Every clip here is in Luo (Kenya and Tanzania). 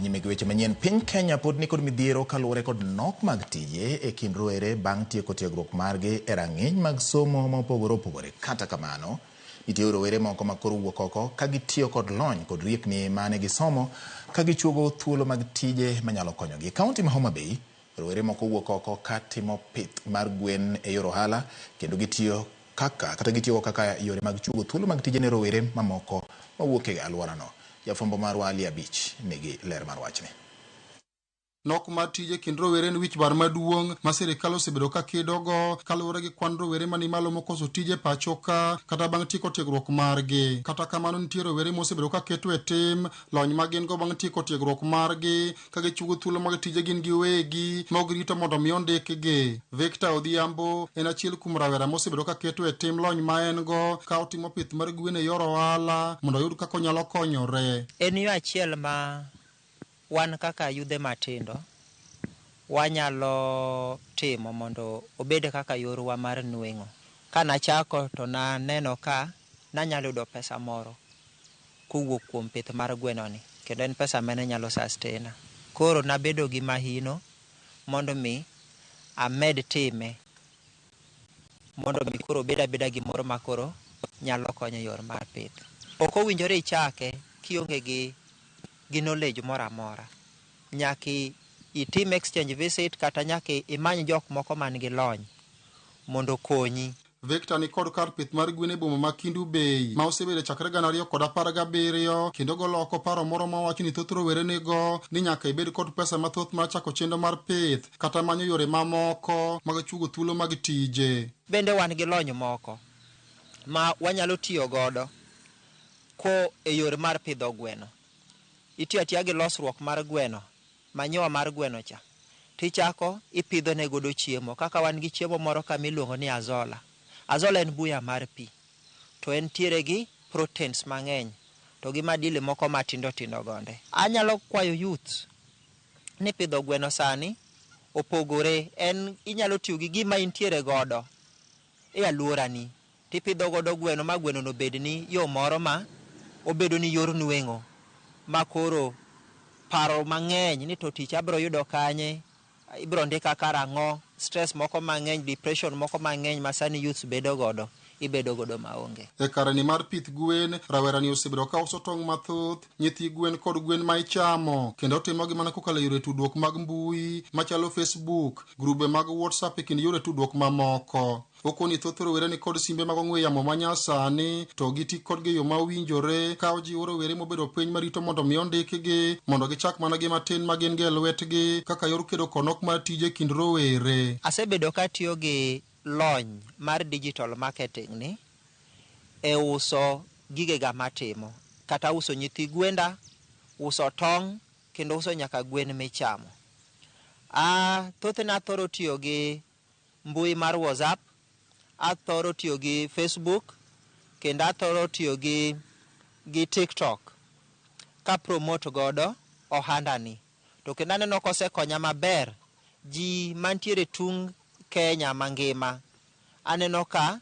Nyime gi weche manyien, piny Kenya pod nikod midhiero kaluwore kod nok mag tije e kind rowere bang' tieko tiegruok margi e rang'iny mag somo mopogore opogore. Kata kamano, nitie rowere moko ma koro wuok oko ka gitiyo kod lony kod riekni mane gisomo ka gichuogo thuolo mag tije manyalo konyogi. E kaunti ma Homa Bay, rowere moko wuok oko ka timo pith mar gwen e yor ohala kendo gitiyo kaka kata gitiyogo kaka yore mag chuogo thuolo mag tije ne rowere mamoko mawuok e alworano. Jafwambo marwa Ali Abich nigi ler mar wachni. Nok mar tije kind rowere en wich bar maduong' ma sirikal osebedo ka kedogo kaluwore gi kwan rowere mani malo mokoso tije pacho ka kata bang' tieko tiegruok margi. Kata kamano nitie rowere mosebedo ka keto e tim lony ma gin go bang' tieko tiegruok margi ka gichugo thuolo mag tije gin giwegi ma ok girito mondo mi ondikgi. Victor Odhiambo en achiel kuom rawera mosebedo ka keto e tim lony ma en go ka otimo pith mar gwen e yor ohala mondo oyud kaka onyalo konyore. En yo achiel ma wan kaka yudhe matindo wanyalo timo mondo obed kaka yorwa mar nweng'o. Kanachako to naneno ka nanyalo yudo pesa moro kowuok kuom pith mar gweno ni, kendo en pesa mane nyalo sustain a. Koro nabedo gi mahino mondo mi amed time mondo mi koro obed abeda gimoro ma koro nyalo konyo e yor mar pith. Ok owinjore ichake kionge gi knowledge moro amora. Nyaka itim exchange visit kata nyaka imany jok moko man gi lony mondo okonyi. Victor ni kod kar pith mar gwen e boma ma Kendu Bay ma osebedo chakre 2017 kendo golo oko paro moro mawacho ni thoth rowere nigo ni nyaka ibed kod pesa mathoth mar chako chenro mar pith kata manyo yore mamoko mag chugo thuolo mag tije. Bende wan gi lony moko ma wanyalo tiyo godo ko e yor mar pidho gweno. Itiyo atiya gi losruok mar gweno, manyiwa mar gweno cha, tichako ipidho ne godo chiemo. Kaka wan gi chiemo moro ka miluongo ni azolla. Azolla en buya mar pi, to entiere gi proteins mang'eny to gi madili moko matindo tindo gonde. Anyalo kwayo youth ni pidho gweno sani opogore, en inyalo tiyo gi gima intiere godo e alworani tipidho godo gweno ma gweno no bedni yo moro ma obedo ni yor nweng'o ma koro paro mang'eny ni to tich abiro yudo kanye, ibiro ndika karang'o, stress moko mang'eny, depression moko mang'eny ma sani youths bedo godo, ibedo godo maonge. E kareni mar pith gwen, rawerani osebedo ka uso tong' mathoth, nyithi gwen kod gwen ma ichamo, kendo otimogi mana kokalo e yore tudruok mag mbui machalo Facebook, grube mag WhatsApp e kind yore tudruok mamoko. Okoni thoth rowere ni kod simbe mag ong'we yamo manyasani to giti kodgi e yo ma owinjore ka ojiwo rowere mobedo piny marito mondo mi ondikgi mondo gichak mana gi matin ma gin go e lwetgi kaka yor kedo kod nok mar tije e kind rowere. Asebedo katiyo gi lony mar digital marketing ni e uso gigega matimo, kata uso nyithi gwenda, uso tong', kendo uso nyaka gwen michamo. Thothne athoro tiyo gi mbui mar WhatsApp, athoro tiyo gi Facebook, kendo athoro tiyo gi TikTok ka promote godo ohanda ni. To kendo aneno kosekonya maber, ji mantiere tung' Kenya mangima, aneno ka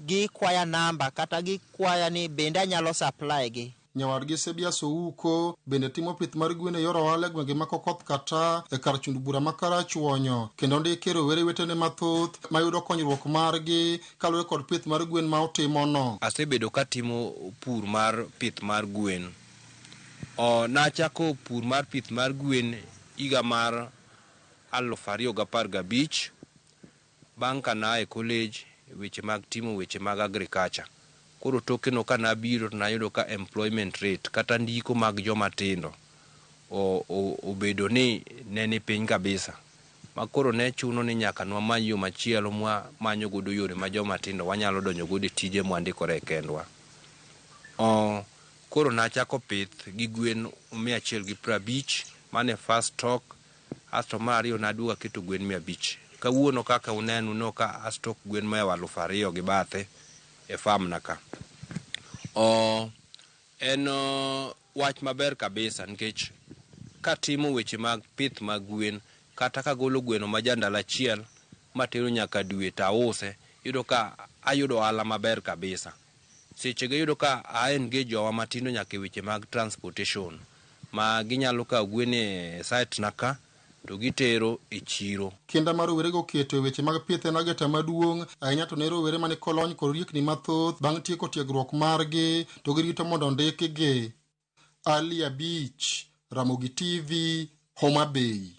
gikwaya namba kata gikwaya ni bende anyalo supply gi. Nyawadgi Sebias Ouko bende timo pith mar gwen e yor ohala e gwenge ma Kokoth kata e kar chund bura ma Karachuonyo kendo ondike rowere wetene mathoth mayudo konyruok margi kaluwore kod pith mar gwen ma otimono. Asebedo katimo pur mar pith mar gwen. Nachako pur mar pith mar gwen higa mar 2015 bang' ka naa e college weche mag timo weche mag agriculture. Koro toke no ka nabiro to nayudo ka employment rate kata ndiko mag joma tindo obedo ni ne ni piny kabisa. Ma koro ne chuno ni nyaka nwamany yo machielo mwamanyo godo yore ma joma tindo wanyalo donjo godo e tije mwandikore e kendwa. Koro nachako pith gi gwen 150 mane first stock, asto mar ariyo naduogo aketo gwen 500. Kawuono kaka uneno no ka a stock gwen mohewo 2000 gi bathe e farm na ka. En wach maber kabisa nikech katimo weche mag pith mag gwen kata kagolo gweno ma ja ndalo achiel matero nyaka dwe tause, iyudo ka ayudo ohala maber kabisa. Sechego iyudo ka a engage jowa matindo nyaka e weche mag transportation. ma ginyalo kawo gwen e site na ka to gitero e chiro. Kinda ma rowerego oketo e weche mag pith en ageta maduong' ahinya to ne rowere mani kolony kod riekni mathoth bang' tieko tiegruok margi to girito mondo ondikgi. Ali Abich, Ramogi TV, Homa Bay.